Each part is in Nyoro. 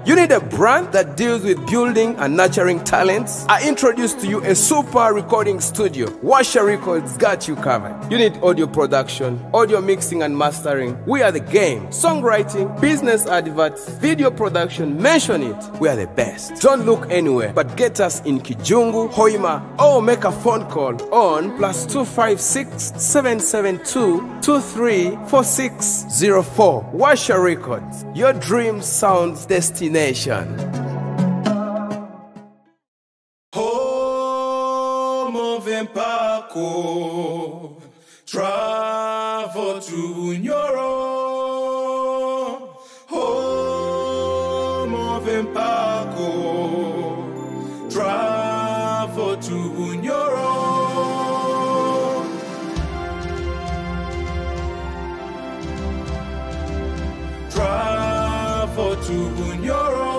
You need a brand that deals with building and nurturing talents? I introduce to you a super recording studio. Washa Records got you covered. You need audio production, audio mixing and mastering. We are the game. Songwriting, business adverts, video production, mention it. We are the best. Don't look anywhere, but get us in Kijungu, Hoima, or make a phone call on +256 772 234604. Washa Records, your dream sounds destination. Home of Empaako, travel to Bunyoro. Home of Empaako, travel to Bunyoro. Travel to Bunyoro.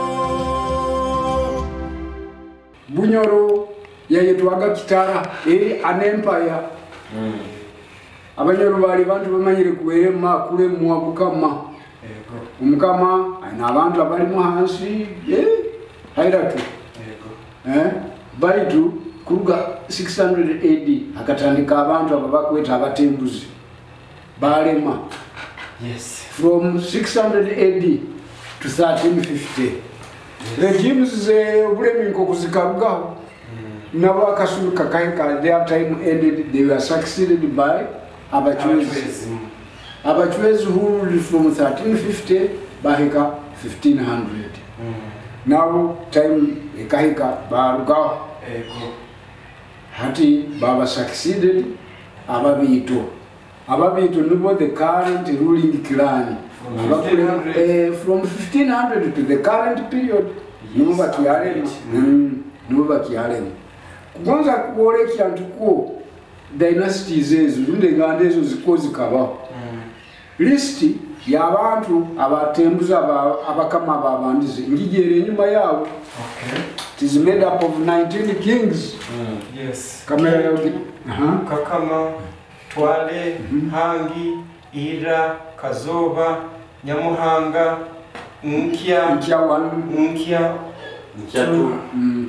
Bunyoro yayetwaga Kitara eri an empire. Abanyoro bali bantu bamanyire kuwerema kulemwa Mukama. Omukama ayina abantu abalimu hansi hairatu. Baitu kuruga 600 AD akatandika abantu abo bakweta abatembuzi balema. Yes. From 600 AD to 1350. Regimes ze obulemi nkokuzikarugaho. Nabo akasumi kakahika, their time ended, they were succeeded by Abachwezi. Abachwezi who ruled from 1350 bahika 1500. Now time ekahika barugaho. Hati baba succeeded Ababiito. Ababiito nibo the current ruling clan. From 1500 to the current period. Nibo bakyalema. Nibo bakyalema. Kugonza kuolekya nti ko dynasties ezo rundi enganda ezo ziko zikabaho. List y'abantu abatembuza abakama babandize ngigere enyuma yaabo. It is made up of 19 kings. Yes. Kamera yogi. Kakama, Twale, Hangi, Ira, Kazoba, Nyamuhanga, Nkya, Nkya 1, Nkya 2,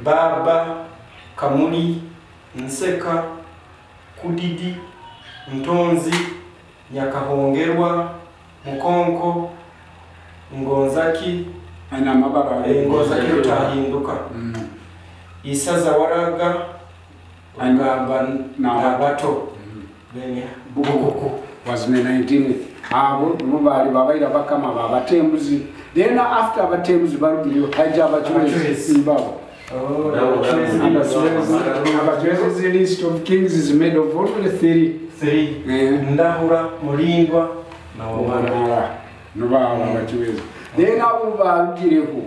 Baba, Kamuli, Nseka, Kudidi, Ntonzi, Nyakahongerwa, Mukonko, Ngonzaki, aina mabara Ngonzaki Rutahinduka, Isaza Waraga, Ngamba Nabato, Bukuku was the 19th. Abo nibo bali babaira bakama babatembuzi. Then after abatembuzi barugiyo haja Abachwezi babo. Abachwezi list of kings is made of only three. Three. Ndahura, Mulindwa na Wamara. Nuba Abachwezi. Then abo barugireho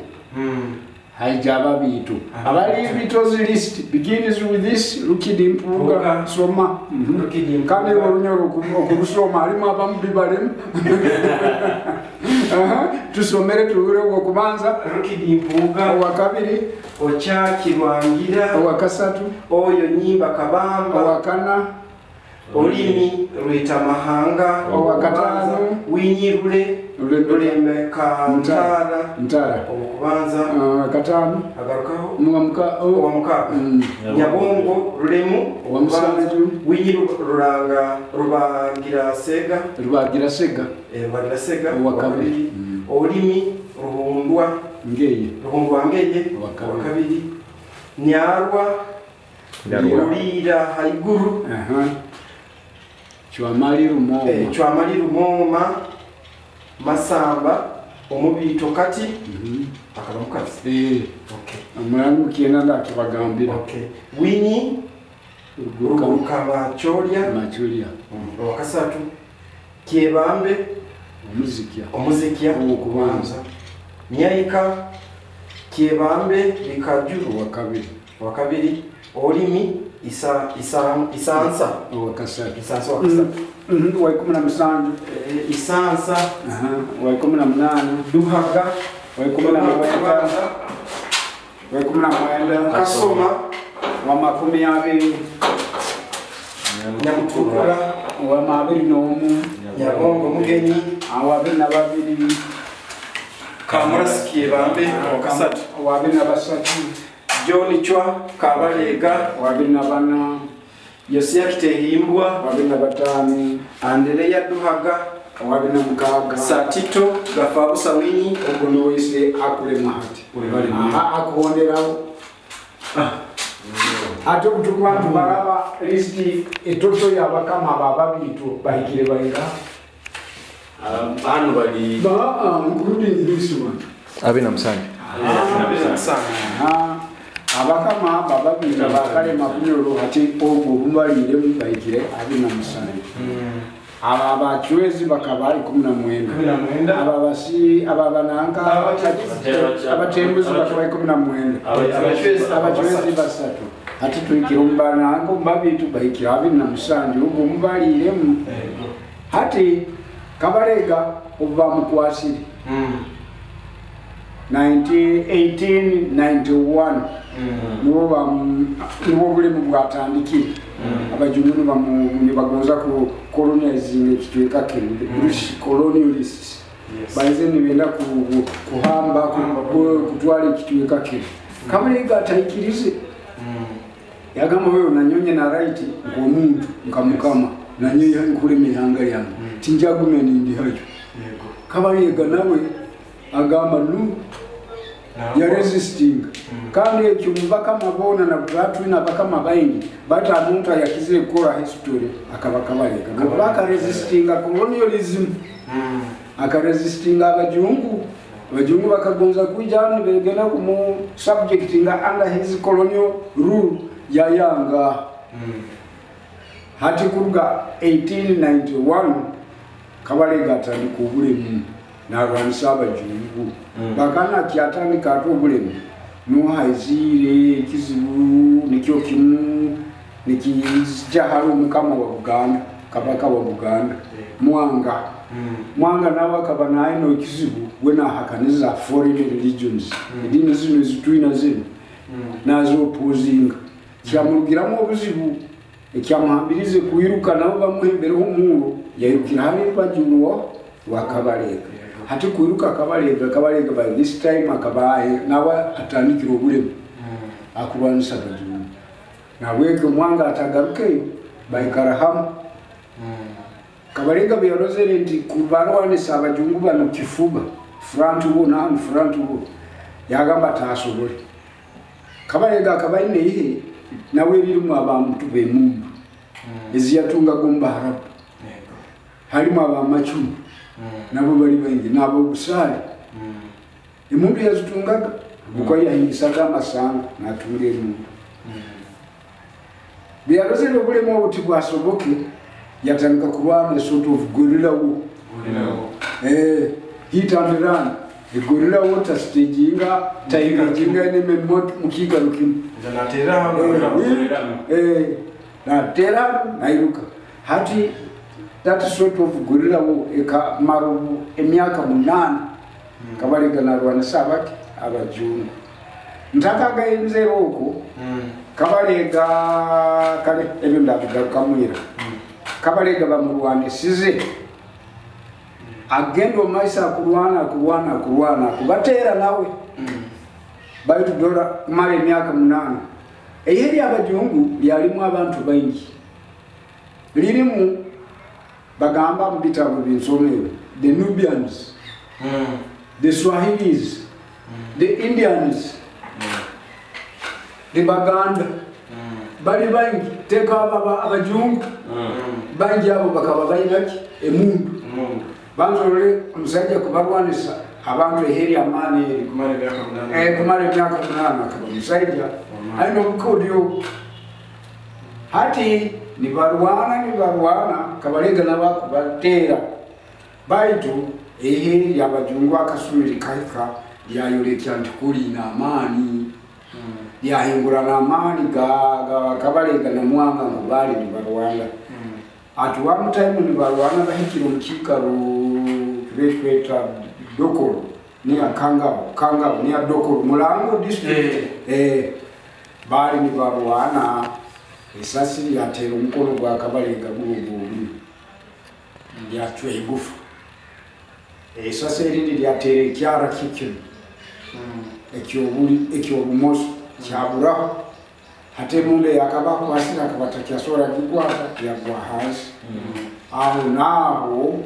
haija Ababiito. Abali Bito's list begins with this Rukidi Mpuuga soma. Kandi orunyoro okurusoma harimu abamu bibaremu. Tusomere tuhure okubanza. Rukidi Mpuuga owakabiri, Okyakirwangira owakasatu, Oyo Nyimba Kabamba owakana, Olimi Rwitamahanga owakataano, Winyirule Rulembeka Ntara Ntara okubanza kataano agarukaho owamuka Nyabongo Rulemu owamusanju, Winyiru Ruranga Rubagira Sega Rubagira Sega Rubagira Sega owakabiri, Olimi Ruhundwa Ngeye Ruhundwa Ngeye owakabiri, Nyarwa Rulira Haiguru Chwamali Rumoma Chwamali Rumoma Masamba Omubito kati akaba mukazi. Omulangu kyena ndakibagambira. Winyi Ruguruka Machoria Machoria owakasatu, Kyebambe Omuzikya Omuzikya owokubanza, Nyaika Kyebambe Bikaju owakabiri owakabiri, Olimi Isansa owakasatu, Isansa owakasatu, wa 17, Isansa wa 18, Duhaga wa 19, wa 19, Kasoma wa 20, Nyamutukura wa 21, Nyabongo Mugenyi wa 22, Kamurasi Kyebambe owakasatu. 23. John Chwa Kabalega. 24. Yosia Kitehimbwa. 25. Andereya Duhaga. 26. Satito Gafabusa Winyi. Ogwo niwe akulema hati. Aha, akuhonderaho. Ate obutukuba ntubalaba lisiti etoto y'abakama abo ababiito bahikire bainga. Hano bali Including this one. 27. Aha, abakama abo ababiito bakalema Bunyoro, hati ogwo obubaliremu bahikire 27. Abo abacwezi bakaba 19. 19. Aba basi aba bananka abatembuzi bakaba 19. Abacwezi basatu. Hati tuhikire omubananka omubabiito bahikire 27, ogwo omubaliremu. Hati Kabarega obu bamukwasire 1891, niwo obulemu bwatandikire. Abajungu nibagonza ku colonizing ekicweka kinu. The British colonialists baize nibenda kuhamba, kutwara ekicweka kinu. Kabarega ataikirize, yagamba, "Wewe nanyonye na right nk'omuntu, nka mukama, nanye nkulema ihanga lyange, tinjagumya nindihayo." Kabarega nawe agamba no, yaresistinga. Kandi ekyo mubakama boona na batwina abakama baingi, bata omuntu ayakizire kukora history akaba Kabarega, nokuba akaresistinga colonialism, akaresistinga abajungu. Abajungu bakagonza kwija hano nibegenda kumu subjectinga under his colonial rule, yayanga. Hati kuruga 1891 Kabarega atandika obulemu narwanisa abajungu. Bakana kyatandika ate obulemu nuhaiziire ekizibu nikyo kimu nikijja hali omukama wa Buganda, kabaka wa Buganda Mwanga. Mwanga nawe akaba nayina ekizibu, we nahakaniza foreign religions, ediini zino ezitwina zino nazopozinga, kyamurugiramu obuzibu ekyamuhambirize kwiruka, nabo bamuhembereho omuuro, yairukira hali rubaju rwa Kabarega. Hati kwiruka Kabarega, Kabarega by this time akaba nawe atandikire obulemu akurwanisa abajungu. Nabwekyo Mwanga atagarukeyo, baikara hamu. Kabarega bwe nti kubarwanisa abajungu bano kifuba, front wo nahanu front wo, yagamba tasobole. Kabarega akaba aine ihe nawe ririmu abantu b'emundu eziyatungaga omu Baharabu, harimu abamacumu nabo bali baingi n'abobusaale. Emundu yazitungaga kuko yahingisaga amasanga natunga emundu. Bwe obulemu obwo tibwasoboke, yatandika kulwana a sort of guerrilla war, hit and run, a guerrilla war, tastaginga taingaginga enemy mukiikaro kimu, natera nairuka. Hati that sort of guerrilla war ekamara emyaka 8, Kabarega narwanisa abaki abajungu. Ntakagainzera okwo Kabarega kale ebyo ndabigarukamwira. Kabarega bamurwanisize, agenda omumaiso akurwana, akurwana, akurwana, akubateera nawe, baitu dora kumara emyaka 8 eihe lyabajungu lyalimu abantu baingi, lirimu bagamba mu bitabo binsoma ebyo the Nubians, the Swahilis, the Indians, the Baganda, bali baingi teka abajungu bangi abo bakaba bainaki emundu banzolole omusajja kubarwanisa abantu eheri amaani eri Kumara emyaka 8. Kumara emyaka 8 akaba omusajja alina obukodyo. Hati nibarwana, nibarwana, Kabarega nabakubateera, baitu ehe lyabajungu akasumi likahika lyayolekya nti kulina amaani, lyahingurana amaani ga Kabarega na Mwanga ngu baali nibarwana. At one time nibarwana bahikire omu kiikaro kibekweta Dokolo, niya Kangabo, Kangabo niya Dokolo, Mulango district. Baali nibarwana, esasi lyatera omukono gwa Kabarega guno gwombi, lyacwa egufa. Esasi erindi lyatera ekyara kikino ekyobumoso kyaburaho. Hati emundu yakaba akwasire akaba takyasobora gikwata, yagwa hansi. Aho naabo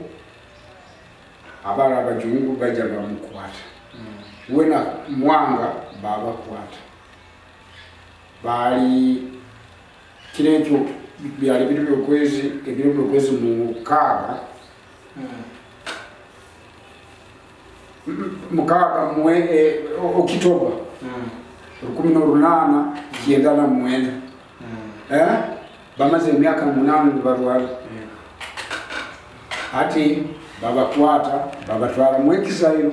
abara abajungu bajja bamukwata, we na Mwanga babakwata. Baali kiro ekyo byali biri byokwezi ebiro byokwezi 6 6 Okitoba 1899. Bamaze emyaka 8 nibarwara. Hati babakwata babatwara mu exile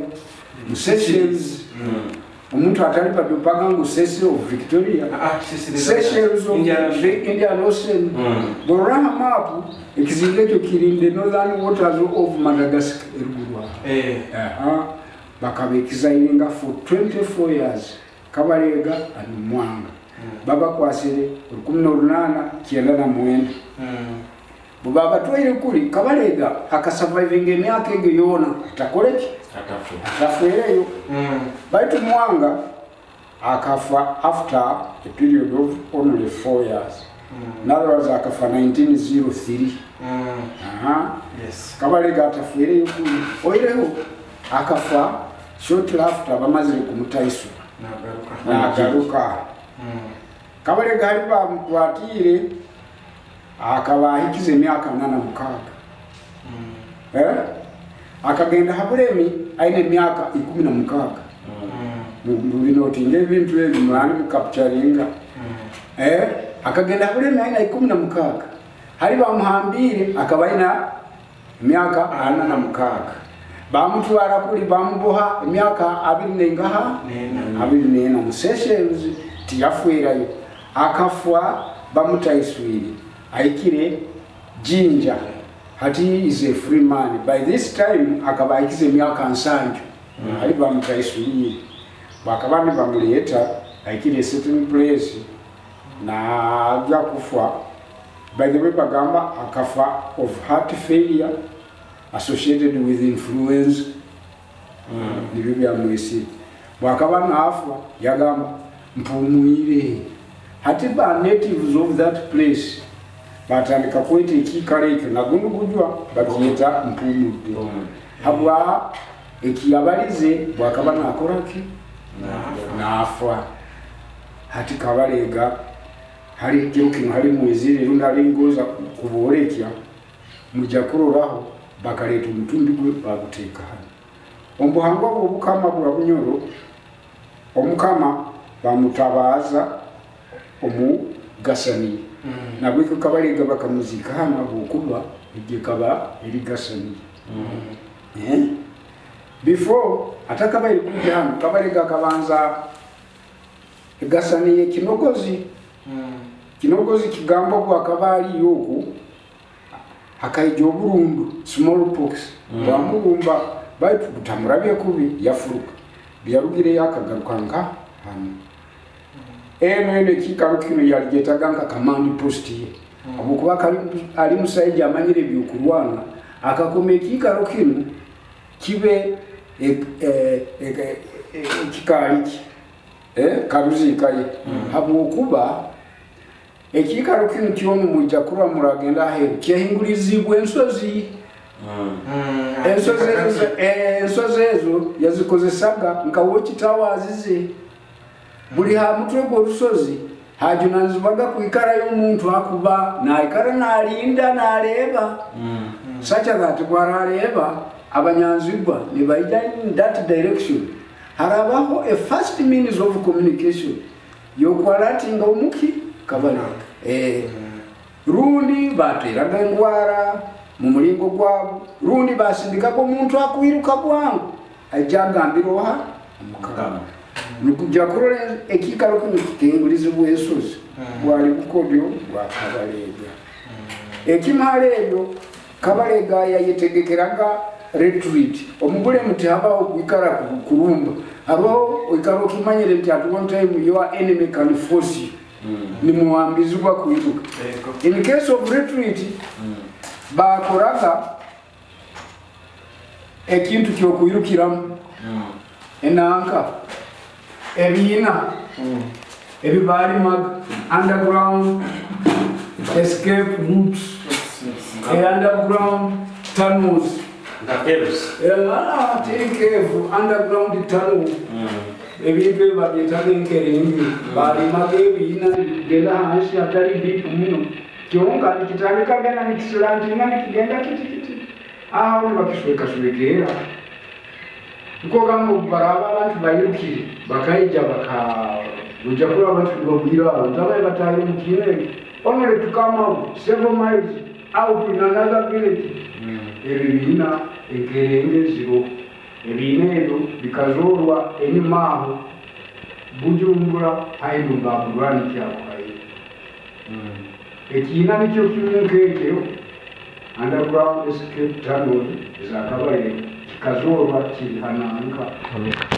mu Seychelles. Omuntu atali badupaga ngu Seychelles of Victoria, Seychelles of the Indian Ocean. Borora mapu ekizinga ekyo kiri in the northern waters of Madagascar eruguru aho. Bakaba ekizayiringa for 24 years. Kabalega and Mwanga babakwasire 1899. Bwe kuli Kabalega akasurvivinga emyaka egyo yoona atakoleki atafuereyo. Baitu Mwanga akafa after a period of only 4 years. In other words, akafa 1903. Yes. Kabalega atafuereyo kuli oireho akafa shortly after bamazire kumutaisura nagaruka. Kabalega hali bamukwatire akaba ahikize emyaka 86. Akagenda habulemi aine emyaka 16. Mubinotinga ebintu ebi murani mukapcharinga. Akagenda habulemi aine 16. Hali bamuhambire akaba aina emyaka 46. Bamutwara kuli bamuboha emyaka 24 mu Seychelles tiyafuirayo. Akafwa bamutaiswire aikire Jinja. Hati is a free man by this time akaba aikize emyaka 70. Ali bamutaiswire bakaba nibamuleeta aikire certain place na ajja kufa. By the way, bagamba akafa of heart failure associated with influenza. Nibyo byamwisi. Bwakaba naafa yagamba mpumwire. Hati ba natives of that place batandika kweta ekiikaro ekyo nagundi gujwa bakiyeta mpumudde. Habwa ekiyabalize bwakaba nakoraki naafa. Hati Kabalega hari ekiro kino hari mwezire rundi hari ngoza kuborekya mujja kuroraho bakaleta omutumbi gwe baguteeka hano. Omubuhangwa bw'obukama bwa Bunyoro, omukama bamutabaza omugasani. Nabwekyo Kabalega bakamuziika hano habwokuba egyo ekaba eri Gasani. Before atakabaire kujja hano, Kabalega akabanza Gasani ye Kinogozi. Kinogozi kigambo bwakaba aliyo oku akaija oburundu smallpox bwamurumba, baitu butamurabye kubi yafuruka. Byarugireyo akagaruka nka hano. Eno eno ekiikaro kino yalyetaga nka command post ye. Habwokuba ali musaija amanyire ebyokurwana, akakoma ekiikaro kino kibe ekikaali kye karuziikaye. Habwokuba ekiikaro kino kyona mwija kurora muragenda aheeru kyehingurizibwa ensozi. Ensozi ezo yazikozesaga nka watchtowers ze. Buli ha mutwe gw'orusozi hajunanizibwaga kwikarayo omuntu akuba naikara nalinda nareeba. Such that bwarareeba abanyanzigwa nibaija in that direction. Harabaho a first means of communication yokwaratinga omuki Kabalega. Rundi bateraga engwara mu mulingo gwabo, rundi basindikaga omuntu akwiruka bwangu aija agambira oha omukama. Nukujja kurora ekiikaro kino kikehingulizibwa ensozi bwali bukodyo bwa Kabalega. Ekimala ebyo Kabalega yayetegekeraga retreat. Omubulemu tihabaho kwikara kurumba, habaho oikara okimanyire nti at one time your enemy can force you. Nimuwambizibwa kwiruka. In case of retreat, bakoraga Ekintu kyokwirukiramu enanka ebiina ebibalimaga underground escape routes, underground tunnels. Cave, underground tunnel. Ebintu ebyo babyetaga enkerenge balimaga ebiina bigenda hansi hatali deep muno kyonka nikitandika genda nikisilantinga nikigenda kitikiti aho nibakiswekaswekera nkogamba baraba abantu bayirukire bakaija bakaruja kuri abantu nibabwira abantu abaye bataye mu kinege only to come out several miles out in another village. Ebibiina enkerenge ziro ebiina ebyo bikazoorwa enyuma aho Bujumbura hainumba burwani kyakuhaire ekiina nikyo kimu nkekyo underground escape tunnel ezakabaire kikazoorwa kiri hananka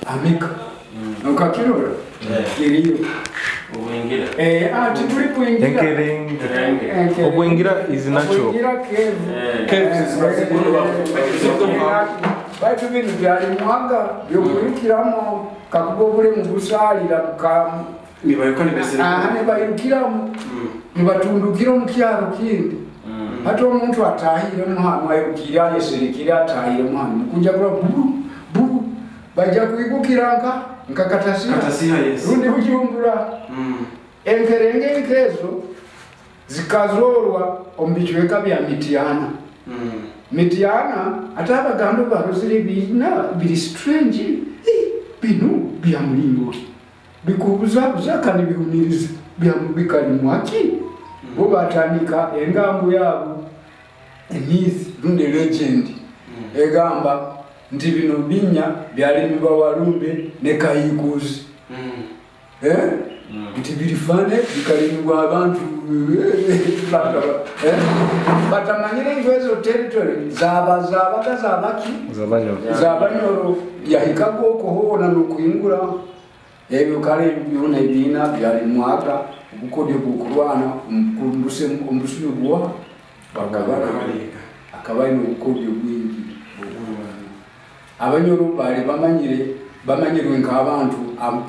Amika nkakirora kiriyo Obwingira. Ati turi kuingira Enkerenge. Obwingira is natural. Obwingira cave. Baitu bintu byalimwaga byokwirukiramu kakuba obulemu busaalira nibayirukiramu nibatundukira omu kyaro kindi. Hati omuntu atahiremu hanu ayirukire ayeserekire atahiremu hanu mukunja kura bubu bubu bajja kwigukira nka Katasiha rundi Bujumbura. Enkerenge nkezo zikazorwa omu bicweka bya Mityana. Mityana ate abaganda barozire biina biri strange bino bya mulingo bikubuzabuza kandi bihumiriza bikalimwaki bo batandika engambo yabo myth rundi legend egamba nti bino binya byalimibwa Walumbe ne Kayikuzi nti birifane bikalimibwa abantu batamanyire ezo territory zabaga zabaki Zabanyoro yahikaga okuhoona n'okuhingura ebyo kale byona ebiina byalimwaga obukodyo bw'okurwana omubusubi bwa bakabaka akaba aine obukodyo bwingi bw'okurwana. Abanyoro bali bamanyirwe nk'abantu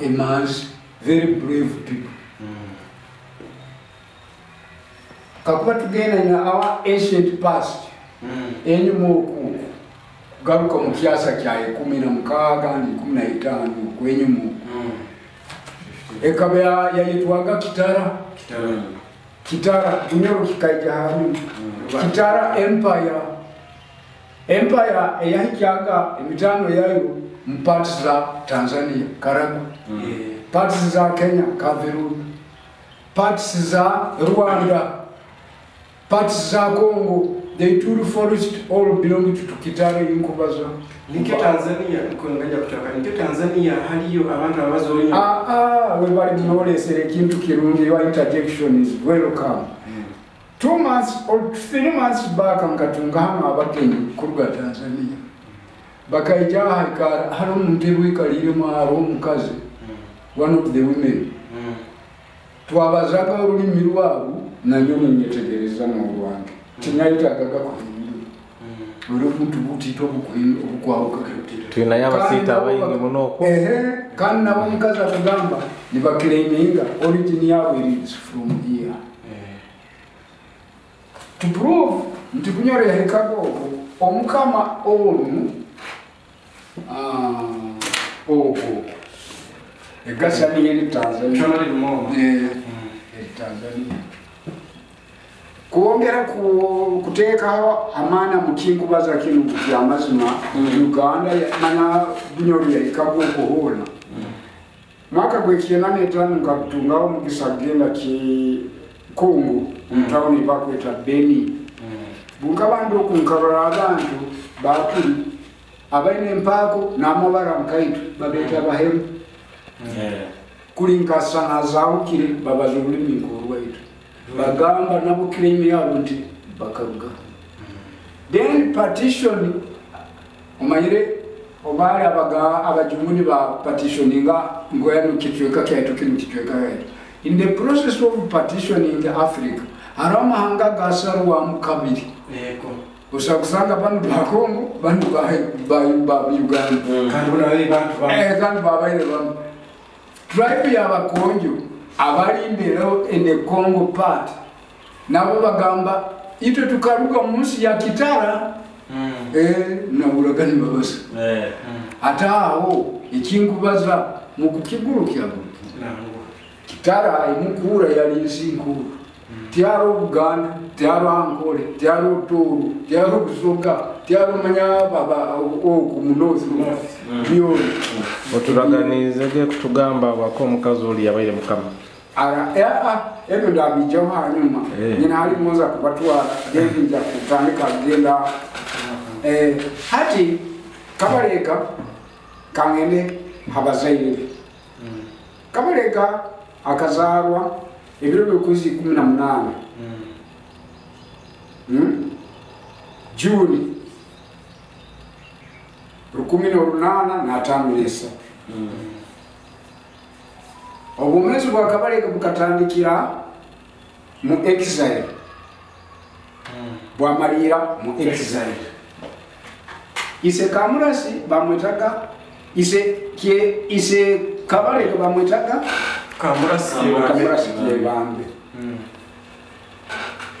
emanzi, very brave people. Kakuba tugenda na our ancient past enyuma oku kugaruka mu kyasa kya 16 15 okwenyuma ekaba yayitwaga Kitara. Kitara Bunyoro kikaija hanyuma Kitara Empire. Empire eyahikyaga emitano yayo mu parts za Tanzania Karagwe, parts za Kenya Kaveruni, parts za Rwanda, parts za Congo. The Ituri forest all belong to Kitara Inkubaza. Nikyo Tanzania nkongaja kutoka nikyo Tanzania haliyo abantu abazolinyo. We bali munolesere kintu kirungi your interjection is welcome. 2 months or 3 months back nkatunga hano abagenyi kuruga Tanzania. Bakaija haikara hari omuntu wikaliremu hariho omukazi one of the women. Twabazaga olulimi rwabo nanyo nyetegereza n'olwange. Tinyayitagaga kuhindura. Olw'obuntu butiita obukwawuka. Tulinayo abasiita abayingi muno okwo. Kandi nabo omukazi akugamba nibaclaiminga origin yabo is from here. To prove nti Bunyoro yahikaga okwo omukama onu okwo egasani eri Tanzania. Eri Tanzania. Kuongera kuteekaho amaana mu kinkubaza kino nti amazima Uganda mana Bunyoro yahikaga okuhoona. Mwaka gw'ekyenda n'etaano nkagutungaho omukisa kugenda ki Congo omutawuni bakweta Beni. Bunkaba ndi okunkarora abantu baturi abaine empaako n'amabara nkaitu babeeta Bahemu. Kuri nkasana zaahukire babaza olulimi nk'orwaitu. Bagamba nabo claim yabo nti bakaruga. Then partition omanyire obaali abajunguni ba partitioninga ngoya nukicweka kyaitu kinu kicweka kyaitu. In the process of partitioning Africa, hariho amahanga gasarwamu kabiri. Osobola kusanga banu ba Kongo, banu ba Uganda. Kandi bona bali bantu bamu. Kandi babaire bamu. Tribe y'Abakonjo abali imbere in the Congo part nabo bagamba itwe tukaruga munsi ya Kitara. Naburaga nibabasa. Ate aho ekinkubaza mu kukiguru kya Kitara emukura yali nsi nkuru. Tyaro Buganda, tyaro Ankole, tyaro Tooro, tyaro Busoga, tyaro manya baba oku munozi byona. Oturaganizege kutugamba wako omukazi oli yabaire mukama. Ara ebyo ndabijaho hanyuma. Nyina hali muza kubatwara nja kutandika kugenda. Hati Kabarega kangende habazaire. Kabarega akazarwa ebiro by'okwezi 18. Juni 1853. Obumezi bwa Kabarega bukatandikira mu exile. Bwamalira mu exile. Ise Kamurasi bamwetaga ise Kabarega bamwetaga Kamurasi Kyebambe.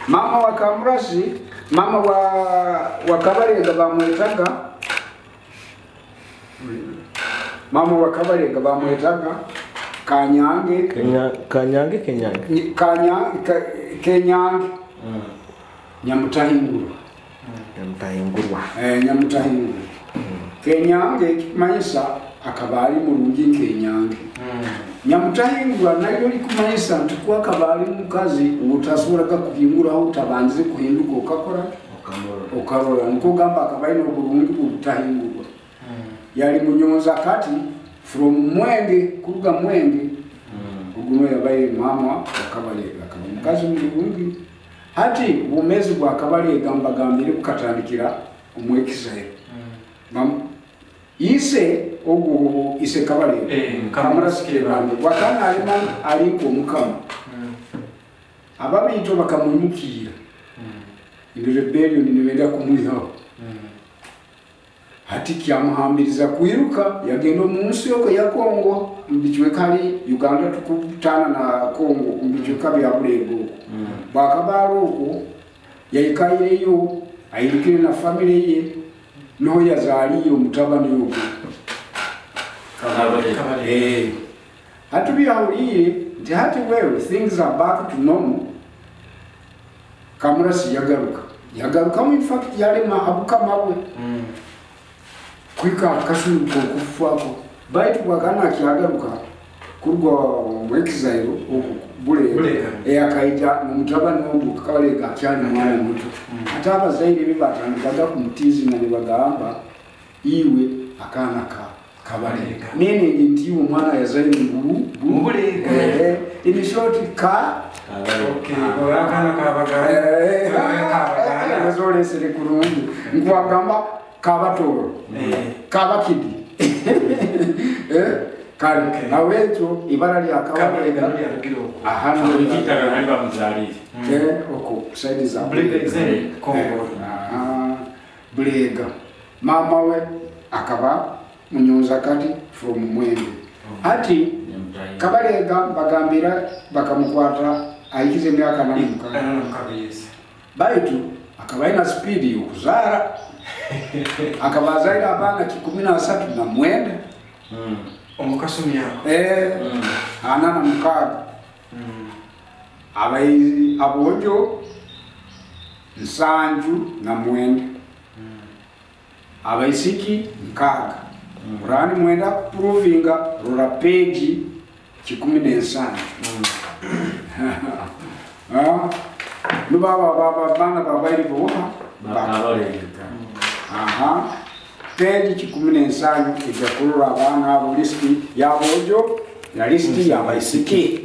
Mama wa Kamurasi, mama wa Kabarega bamwetaga mama wa Kabarega bamwetaga Kanyange. Kanyange Kenyange. Kenyange. Nyamutahingurwa. Nyamutahingurwa. Nyamutahingurwa. Kenyange kimanyisa akaba ali mulungi Kenyange. Nyamutahingurwa nayo likumanyisa nti kuba akaba ali mukazi otasobola kuhinguraho utabanze kuhinduka okakora okarora. Niko gamba akaba alina obulungi butahingurwa. Yali munyonza kati from Mwenge kuruga Mwenge. Oguno yabaire mama wa Kabarega akaba mukazi mulungi. Hati obumezi bwa Kabarega mbagambire bukatandikira omu exile. Ise ogu ise Kabarega Kamurasi Kyebambe wakana aliko mukama. Ababito bakamwimukira. In rebellion nibenda kumwihaho. Hati kyamuhambiriza kwiruka yagenda omunsi yoko ya Kongo mbicweka hali Uganda tukutana na Kongo mbicweka bya Bulego. Bakabaro uko yayikaireyo ayirikire na family ye noho yazaliyo mutabani yuko Kabarega. Hati byahuriye nti hati wewe things are back to normal. Kamurasi yagaruka. Yagaruka mu fact yalema abukama bwe. Kwika kashuko kufuako baitu bwakana kyagaruka kurwa mu exile oku Bulega akaija mutabani ogu Kabarega akyali mwana muto. Ate abazaire be batandikaga kumutizi na nibagamba iwe akaana ka Kabarega. Meaning nti iwe omwana yazaire mu Bulega. In short ka Okay, akaana kabaganda. Nazolesere kurungi. Nkuwagamba Kabatoro. Kabakidi. Kale nawekyo ibara lya Kabarega ahano oko side za Bulega Kongo. Bulega. Mama we akaba munyonza kati from Mwenge. Hati Kabarega bagambira bakamukwata ayikize emyaka 46. Baitu akaba ina speed y'okuzaara. Akaba azaire abaana 39. Omukasumi yako. 46. Abayizi abonjo 79. Abaisiki 6. Urani mwenda provinga rora page 17. Nubaba baba bana babairi boha. Bakabarega. Aha. Page 17 ejja kulora abaana abo lisiti y'aboojo na lisiti y'abaisiki.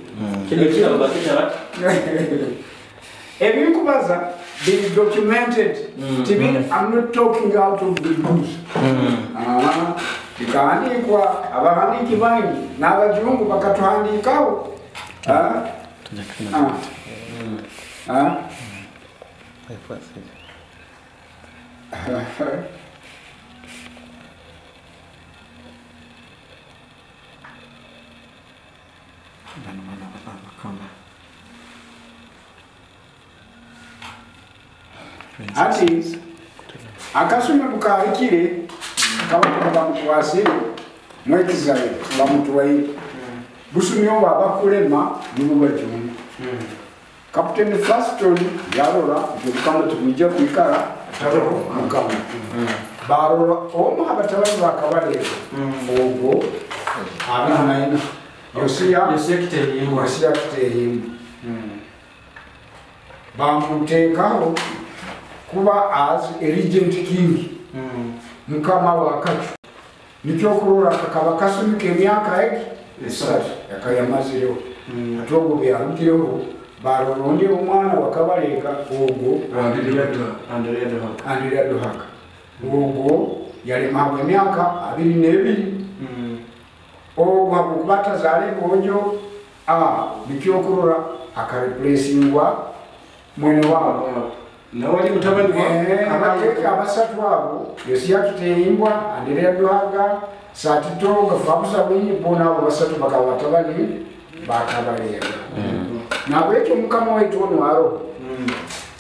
Ebinkubaza been documented. I'm not talking out of the blues. Bikahandikwa abahandiiki bangi n'abajungu bakatuhandikawo. Bano bana abakama. Ati akasumi bukahikire kabaka bamukwasire mwekizayo bamutwaire busumi obwo abakulema nibo bajungu. Captain Faston yarora nti obukama tibwija kwikara taroho mukama. Barora omu abatabani bakabareeba ogwo 24 Yosiya Kitehimbwa. Yosiya Kitehimbwa bamuteekaho kuba as a regent king. Mukama wakacu nikyo kurora kakaba kasumi k'emyaka egi 3 yakayamazireho. Ate ogwo byarugireho barora ondi omwana wakabareeka ogwo Andrea Duhaka. Ogwo yalema emyaka 22. Ogwo habwokuba atazaale ojo nikyo kurora akareplacingwa mwene wabo. Nawali mutabani wa abasatu abo Yosiya Kitehimbwa, Andrea Duhaga, Satito Gafabusa winyi bona abo basatu bakaba batabani bakabareeba. Nabwekyo mukama waitu ono aro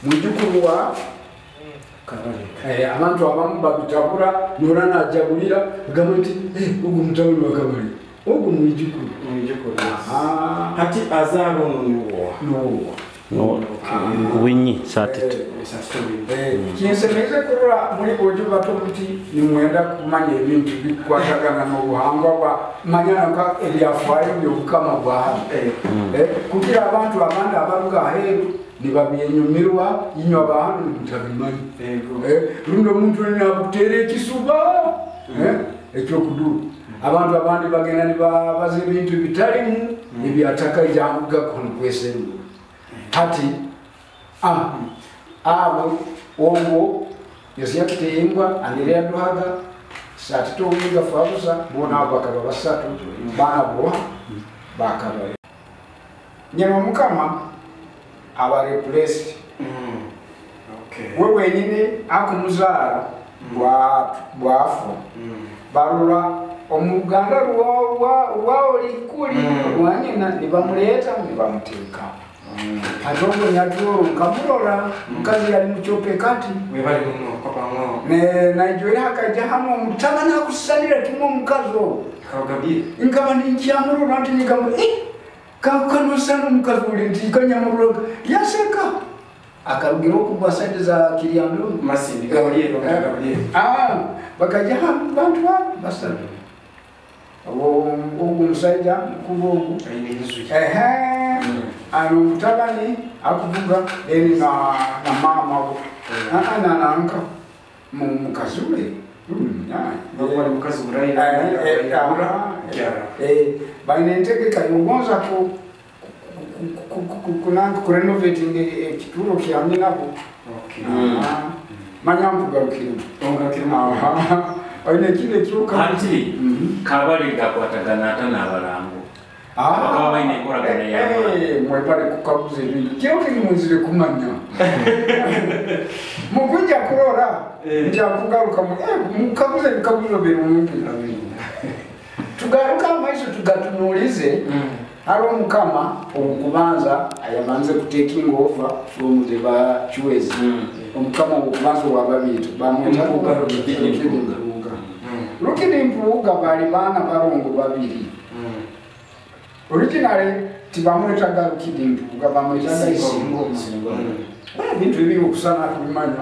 mwijukuru wa abantu abamu babitabura nora najagulira agamba nti ogwo mutabani wa Kabarega ogwo mwijukuru. Hati azaaro nuwo nuwo winyi Satito. Kinsemeze kurora muri bojo bato muti nimwenda kumanya ebintu bikwatagana n'obuhangwa bwa manya nka ebyafaayo by'obukama bwa hano. Kugira abantu abandi abaruga aheeru nibabyenyumirwa inywa bahano mutabimanyi. Rundi omuntu nakuteera ekisuba ekyokuduru. Abantu abandi bagenda nibabaza ebintu bitalimu ebyataka ijangugako nokweserura. Hati abo ogwo Yosiya Kitehimbwa, Andrea Duhaga, Satito Wiga Fabusa bona abo bakaba basatu baana bo bakaba. Nyama mukama aba replaced. We wenyine akumuzaara bwafa. Barora omuganda rwaolikuli rwanyina nibamuleeta nibamuteeka. Ate ogwo Nyatoro nkamurora mukazi yali mukyope kati webali muno kapango naijwere hakaija hano omutabani akusanira kimwe omukazi ogwo kabagambye nkaba ninkyamurora nti nigamba kanosana omukazi uli nti kanyamurora yaseka akarugira okugwa sente za Kiryandongo Masindi Gabriel Gabriel bakaija hano bantu basatu ogwo omusajja mukulu ogwo ano mutabani akuvuga then na mama wo na nanka mukazi we mukazi baine entegeka yogonza kurenovating ekituuro kya nyinabo. Manya nkugarukiremu. Oine ekindi ekiruka anti Kabarega akwatagana ata n'abalango bakaba baine enkoragana y'amaani. Mwebale kukaguza ebintu kiro kimuzire kumanya. Mukwija kurora nja kugaruka mukaguze ebikaguzo birungi. Tugaruka amaiso tugatunuulize. Hariho omukama owokubanza ayabanze kutaking over from the Bachwezi. Omukama owokubanza owababiito bamweta Rukidi Mpuuga. Rukidi Mpuuga bali baana barongo babiri. Originally tibamwetaga Rukidi Mpuuga, bamwetaga Isingoma. Ebintu ebibi okusana kubimanya.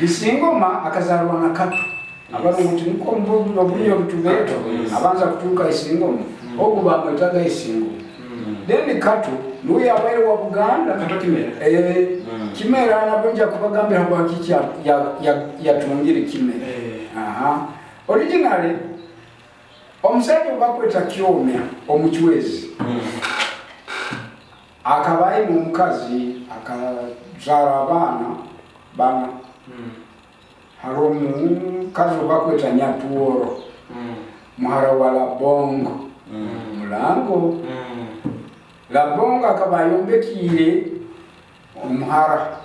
Isingoma akazarwa na Kato. Abarongo tiniko obunyo butubeeto abanza kutuuka Isingoma. Ogwo bamwetaga Isingoma. Then Kato nuwe yabaire wa Buganda. Kato Kimera. Kimera nabonja kubagambira bwakiki yatungire Kimera. Originally omusajja bakweta Kyomya omuchwezi. Akaba aine omukazi akazaara abaana bana. Hariho omukazi bakweta Nyatuoro. Muhara wa Labongo. Mulango. Labongo akaba ayombekiire omuhara.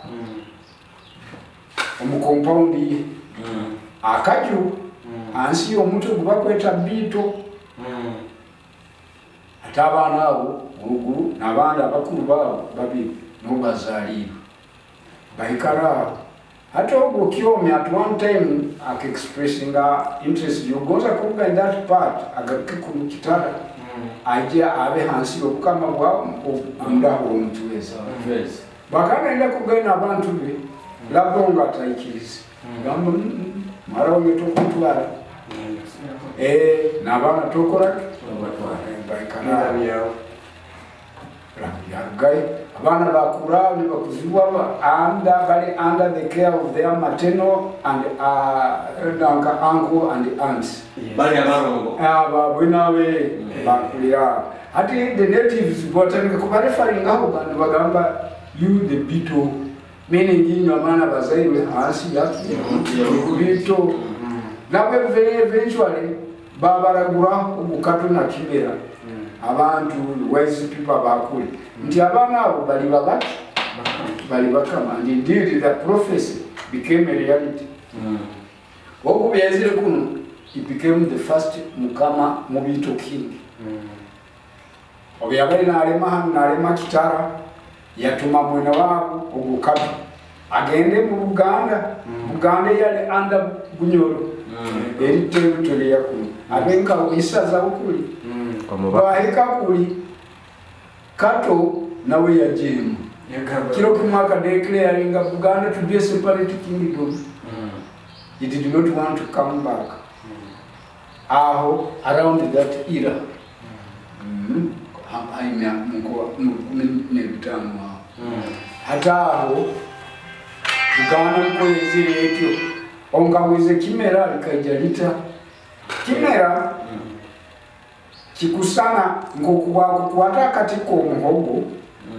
Omu compound ye akaju ansi y'omuti gubakweta biito. Ate abaana abo ogu n'abandi abakulu baabo babiri nibo bazaaliirwe baikara aho. Hati ogwo Kyomi at one time akaexpressinga interest yogonza kuruga in that part agaruke ku Kitara, aije abe hansi y'obukama bwa Omurahu Omuchwezi. Bakagenda kugenda abantu be Labongo ataikiriza, gamba mwara wange tokutwara, n'abaana tokora baikara yarugayo. Abaana bakura nibakuzibwa under, bali under the care of their maternal and uncle and aunts. Bali abarongo aba bwenawe bakulira. Hati the natives batandika kubarefaringaho bantu bagamba you the Bito, meaning inywe abaana bazairwe hansi ya Bito. Nabwe eventually babaragura obukato na Kimera. Abantu wise people bakuli nti abaana abo bali babaki bali bakama. And indeed the prophecy became a reality. Okubyazire kuno he became the first mukama Mubito king. Obyabali nalema hano nalema Kitara, yatuma mwene wabo ogukato agende mu Buganda. Buganda yali under Bunyoro eri territory yakuno abenka isaza bukuli bahika kuli Kato nawe yajemu kiro kimwaka declaring Buganda to be a separate kingdom. He did not want to come back. Aho around that era hata aho Buganda mkwezire etyo ongawize Kimera likaija lita Kimera kikusana ngokuwakukwata akati k'omuhogo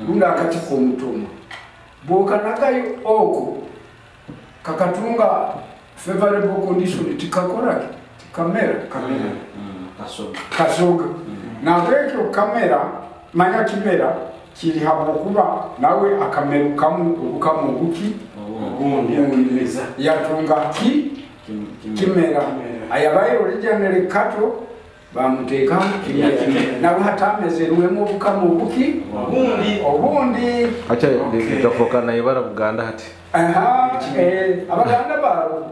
rundi akati k'omutomo bw'okanagayo oko kakatunga favorable condition tikakora tikamera kamera kasoga. Nabwekyo kamera manya Kimera kiri habwokuba nawe akamerukamu obukamu obuki obundi akimeza yatunga ki Kimera ayabaye originally Kato bamuteekamu Kimera nawe hatamezerwemu obukamu obuki obundi acha likafoka na ibara Buganda hati. Aha, Abaganda baro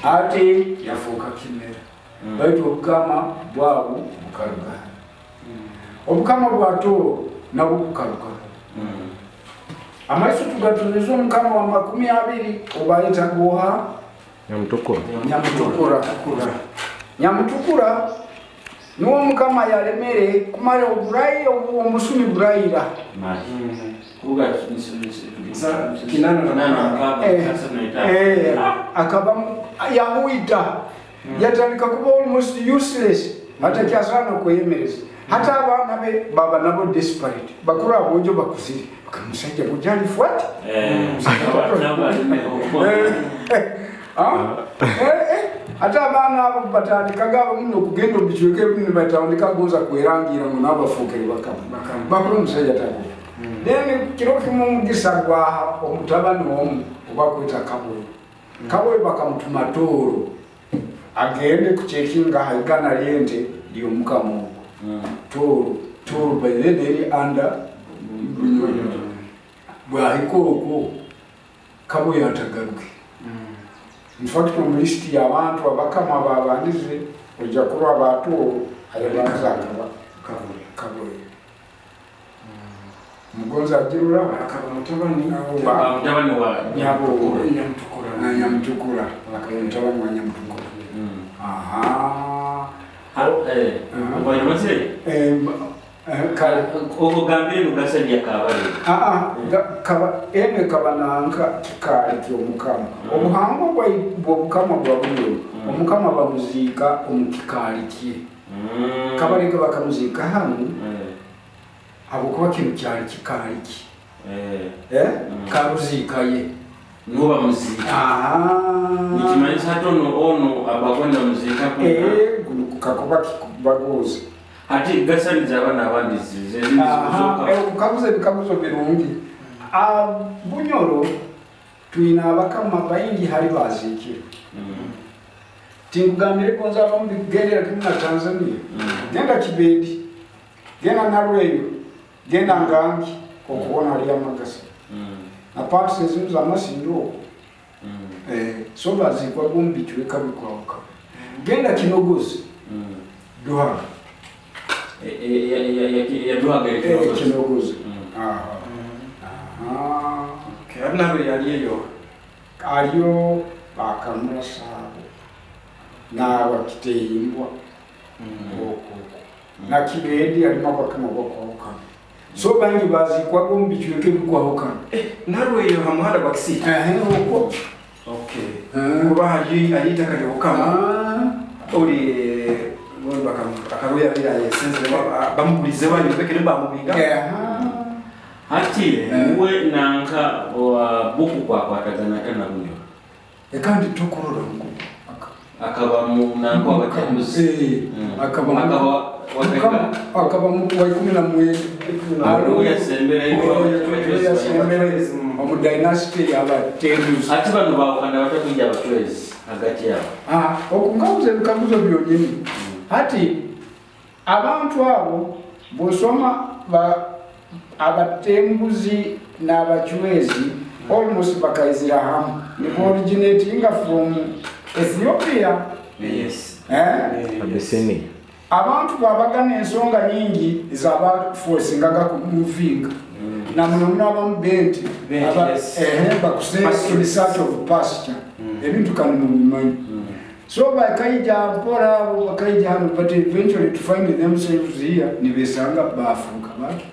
ati yafuuka Kimera. Baitu obukama bwabo bukaruga. Obukama bwa Tooro nabwo bukaruga. Amaiso tugatuneza omukama wa 20 obayita goha Nyamutukura. Nyamutukura. Nyamutukura niwo mukama yalemere kumara oburayi omusumi burayira. Akaba yamuita yatandika kuba almost useless atakyasana kweyemereza. Hata abaana be baba nabo desperate bakuru abonjo bakuzire bakamusajja bujalifuati ate abaana abo batandikaga abamu n'okugenda omu bicweka ebimu nibatandika gonza kwerangira ngu nabo bafuukire bakama bakuru omusajja tagoba. Then kiro kimu omugisa gwaha omutabani omu obakweta Kaboyo. Kaboyo bakamutuma Tooro agende kucekinga haigana ly'ente ly'omukama ogwo. Tooro by then eri under Bunyoro. Bwahika okwo Kaboyo atagaruke. In fact, omu list y'abantu abakama babandize ojja kulwa Batooro ayabanza akaba Kaboyo. Mugonza agirura akaba mutabani wa Nyamutukura. Akaba mutabani wa Nyamutukura. Aha. Ogambire nugasajja Kabale. Ene kabananka kikaali ky'omukama. Obuhangwa bw'obukama bwa Bunyoro, omukama bamuziika omu kikaali kye. Kabaleke bakamuziika hanu habwokuba kinu kyali kikaali kye. Karuziika ye. Niwo bamuziika. Nikimanyisa hati ono abakwenda muziika kakuba kikubagoza. Ati gasaniza abaana abandi Kabuza ebikaguzo birungi. Bunyoro Twina abakama baingi hali baziikire. Tinkugambire gonza abamu bikugendera kimu na Tanzania. Genda Kibedi, genda Nalweyo, genda Ngangi okubona ali amagasa. Na parts ezimu z'amasindo okwo. So baziikwa gumu bicweka bikwawuka. Genda Kinogozi, Duhaga. Yaduhaga. Kinogozi. Okay, nabo yali eyo. Aliyo bakamurasaabo n'abakiteyimbwa okwo na Kibedi alimu abakama bakwawukana. So bangi baziikwago mu bicweka ebikwawukana. Narweyo ha muhanda gwa Kisii. Okwo. Okay. Kuba hali itaka ly'obukama. Oli akaruya bila yesenze bamugulize bayombeke bamubinga. Hati uwe nanka wa buku kwakwatagana na bunyo. Kandi tukurora ngo akaba mu nanka wabatembuzi. Akaba mu wa 11. Aruya sembere omu dynasty y'abatembuzi. Ati bano bawukana batakwija abachwezi hagati yabo. Okungabuza ebikaguzo byonyini. Hati abantu abo bw'osoma abatembuzi n'abachwezi almost bakaizira hamu. Nibo originatinga from Ethiopia. Yes. Abyssinia. Abantu babagana ensonga nyingi ezabaforcingaga kumuvinga. Na muno muno abamu benti bakuse in search of pasture. Ebintu kano mubimanyi. So bakaija mpora abo bakaija hano, but eventually to find themselves here nibesanga bafuuka bali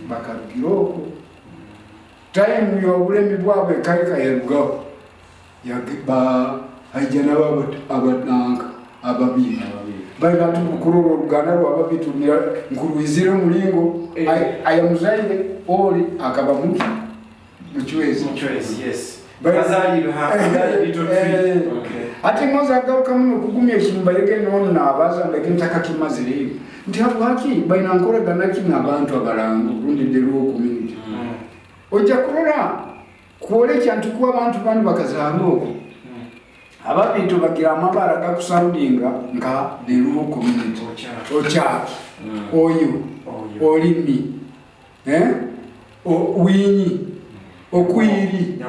bakarugira okwo. Time y'obulemi bwabwe ekaika yarugaho. Haija nabo abananka ababiri. Bali batukurora oruganda rw'ababitumira nkurwizire omulingo ayamuzaire oli akaba muki muchwezi. Muchwezi, yes. Bazali ha little tree. Okay. Ati ngoza agaruka muno kugumya ekimbayege nono naabaza mbege ntakakimazire. Nti habwaki baina nkoragana ki n'abantu abarango rundi the rural community. Ojja kurora kwolekya nti kuba abantu bano bakazaarwa okwo. Ababintu bagira amabara gakusoundinga nka the rural community. Ochaki, oyo, olimi, winyi, okwiri,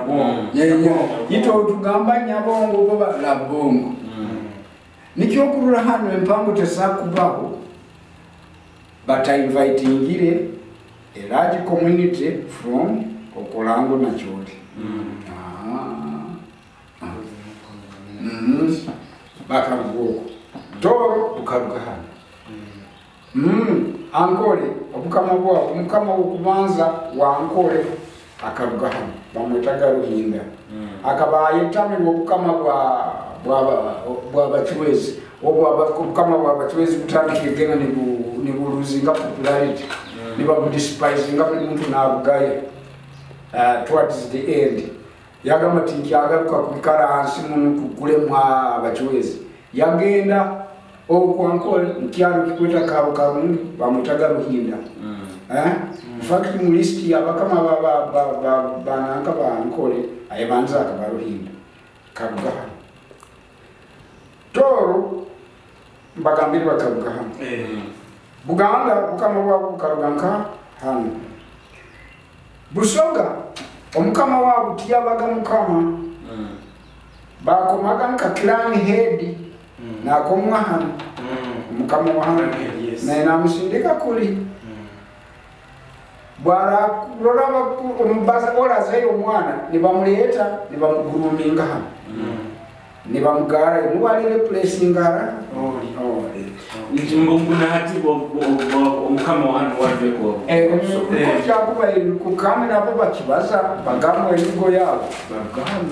ito otugamba nyabongo goba labongo. Nikyo kurura hano empango tesakubaho batainvitingire a large community from Okolango na Choli. Bakaruga Toro bukaruga hano. Ankole obukama bwabo omukama w'okubanza wa Ankole akaruga hano bamwetaga Ruhinda. Akaba ayetamirwa obukama bw'abachwezi obukama bw'abachwezi butandikire gena nibuluzinga popularity nibabudespiseinga buli muntu n'abugaye towards the end. Yagamba nti nkyagaruka kwikara hansi muno kukulemwa abachwezi. Yagenda okwankole nkyalo kikweta karo karungi bamwetaga Ruhinda. In fact mu list y'abakama bananka ba Ankole ayebanza akaba Ruhinda. Karuga hano. Toro mbagambire bakaruga hano. Buganda bukama bwabo bukaruga nka hano. Busoga omukama wabo tiyabaga mukama. Bakomaga nka clan head nakomwa hano. Omukama wa hano naye namusindika kuli. Bwara kurora omubaza olazayo omwana nibamuleeta nibamuguruminga hano. Nibamugara nuwalire placingara oli. Nti hati omukama wa hano waveko. Kyakuba kukame nabo bakibaza bagamba emigo yabo baruga hano.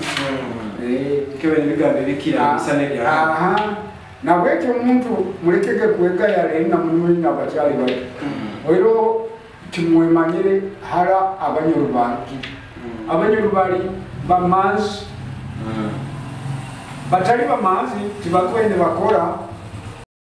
Kewe nebigambo ebikira bisana ebya. Nabwekyo omuntu mulekege kwegayala eri namwe n'abakyali bato. Oiro timwemanyire hara abanyorubali. Abanyorubali bamanzi. Batali bamanzi tibakwende bakora